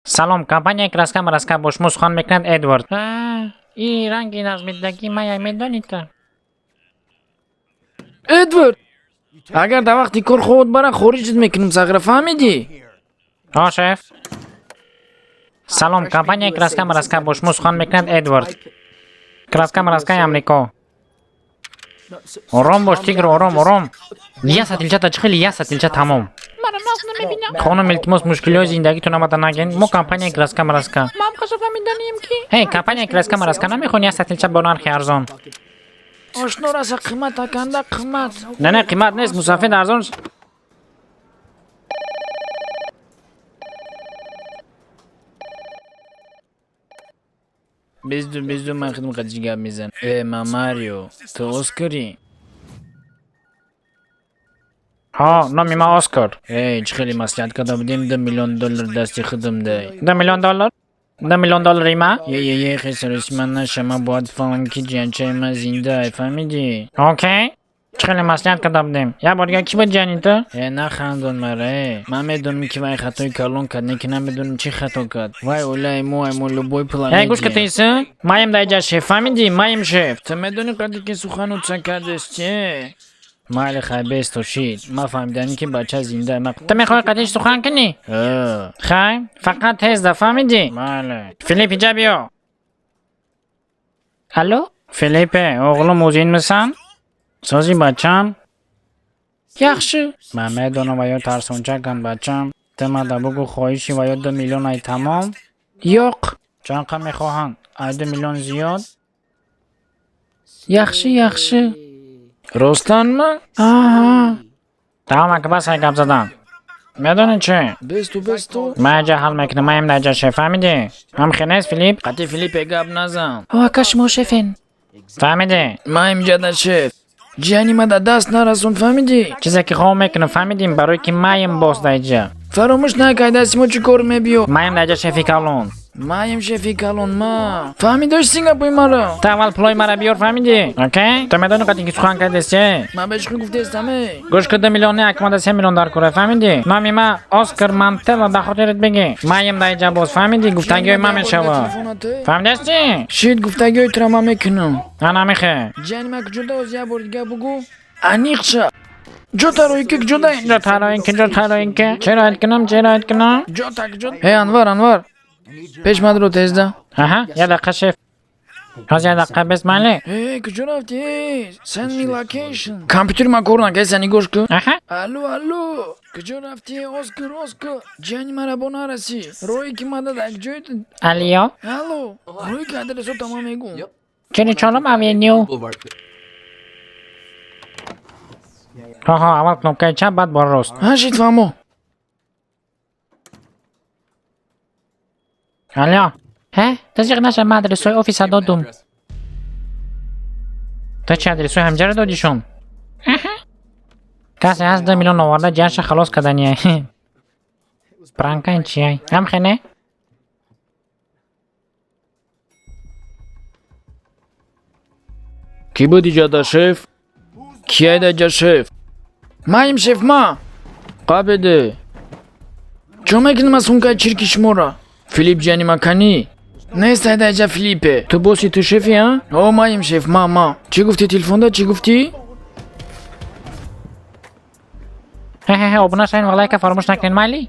Салом, компанияи Краска Мараска, бо шумо сухан мекунад Эдвард. И ранги назмидагӣ мая медонита. Эдвард, агар дар вақти кор хобот бара, хориҷат мекунам, сағира, фаҳмидӣ? Ҳо, шеф. Салом, компанияи Краска Мараска, бо шумо сухан мекунад Эдвард. Краска Мараскаи Амрико. Ором бош, тигр, ором, ором. Я сатилчата чӣ хели, я сатилча тамом. Мара нағз намебинам. Хонум, илтимос, мушкилиҳои зиндагитон омада наген. Мо компанияи Краска Мараска. Ман қаша фаҳмиданем ки Ҳей, компанияи Краска Мараска, намехоҳӣ я сатилча бо нархи арзон? Ошно, раса қимат аканда, қимат. Не, не, қимат нест, мусафед арзон. Безду, безду, ман хидм қадиши гап мезанам. Э, ман Марио, ту Оскарӣ? Ҳо, номи ман Оскар. Эй, чӣ хеле маслиҳат карда будем, 2 миллион доллар дасти худам дай. 2 миллион доллар? 2 миллион доллари ма? Е, е, е, хе саросима наша, ман бояд фаҳмам, ки ҷиянчаи ман зиндаай, фаҳмидӣ? Окей. Чӣ хеле маслиҳат карда будем? Як бор дига, кӣ буд ҷияни ту? Э, нахандон мара, э. Ман медонам, ки вай хатои калон кард, не ки намедонам, чӣ хато кард. Вай оилаи мо, ай мо любой пула Эй, гӯш ка, тиси? Маем дар иҷа шеф, фаҳмидӣ? Маем шеф. Ту медонӣ, қади ки сухану ца кардест, э? Майли, хай, бесто шид. Ман фаҳмиданӣ, ки бача зинда ма. Ту мехоҳӣ қадиш сухан кунӣ? Э. Хай, фақат тезда, фаҳмидӣ? Майли. Филипп, иҷа биё. Алло? Филиппе, оғлум, o'zingmisan? Сози, бачам? Yaxshi. Ман медонам, ва ё тарсончаканд, бачам. Ту мада бугӯ, хоҳиши ва ё 2 миллион ай тамом? Yo'q. Чанд қа мехоҳанд? Ай 2 миллион зиёд? Yaxshi, yaxshi. Ростанма? Аҳа. Тамом, ака, бас ай гап задан. Медонӣ чӣ? Бесту, бесту. Ман иҷа ҳал мекунам, маем дар иҷа шеф, фаҳмидӣ? Ҳам хел нест, Филипп? Қати Филиппе гап назан. Ҳо, ака, шумо шефен. Фаҳмидӣ? Ман имҷада шеф. Ҷияни ма дар даст нарасон, фаҳмидӣ? Чизе ки хоҳам мекунам, фаҳмидим, барое ки маем бос дар иҷа. Фаромӯш накай, дасти мо чӣ кор мебиё. Маем дар иҷа шефи калон. Маем шефи калон, ма. Фаҳмидошти сингапуи маро? Ту аввал пулои мара биёр, фаҳмидӣ? Окей? Ту медонӣ, қати ки сухан кардест, че? Ман бе чӣ гуфтестам, э? Гӯш ку, 2 миллион не, акмада 3 миллион дар кора, фаҳмидӣ? Номи ма Оскар Мантелло, дар хотират бигӣ. Маем дар иҷа боз, фаҳмидӣ? Гуфтагиҳои ман мешавад. Фаҳмидасти? Шид, гуфтагиҳои тура ман мекунам. Ана мехе. Ҷияни ма куҷо даоз, як бори дига бугӯ. Аниқ ша. Ҷо тарои ки куҷо дай? Ҷо тароин ки, ҷо тароин ки. Чаро ҳайт кунам, чаро ҳайт кунам? Ҷо та куҷо? Э, Анвар, Анвар. Пеш мадро тезда. Аҳа, як дақиқа, шеф. Ҳозир, як дақиқа бес, майли? Э, куҷо рафтӣ? Э, send me location. Компютери ман кор накард, нигоҳ кун. Аҳа. Алло, алло. Куҷо рафтӣ, Оскар, Оскар? Ҷияни мара бо нарасӣ. Роҳе ки ман дад, як ҷой. Алло? Алло. Роҳе ки адресота ман мегӯм. 44 авеню. Ҳо, ҳо, аввал кнопкаи чап, баъд бо рост. Ҳа, шид, фаҳмо. Алло. Ҳе, ту зиқ наша, ман адресҳои офиса додум. Ту чи, адресҳои ҳамҷаро додишон? Аҳа. Касе ҳаст, 2 миллион оварда, ҷиянша халос кардания. Пранкан чияй? Ҳам хене? Кӣ буд иҷода шеф? Ки айда шеф? Маем шеф, ма. Қабеде. Чо мекунам аз сумкаи чирки шуморо? Филипп ҷияни маканӣ. Нест айда иҷа Филиппе. Ту боси, ту шефи, а? О, маем шеф, ма, ма. Чӣ гуфтӣ телефонда, чӣ гуфтӣ? Ҳе, ҳе, ҳе, обуна шавед ва лайка фаромӯш накунед, майли?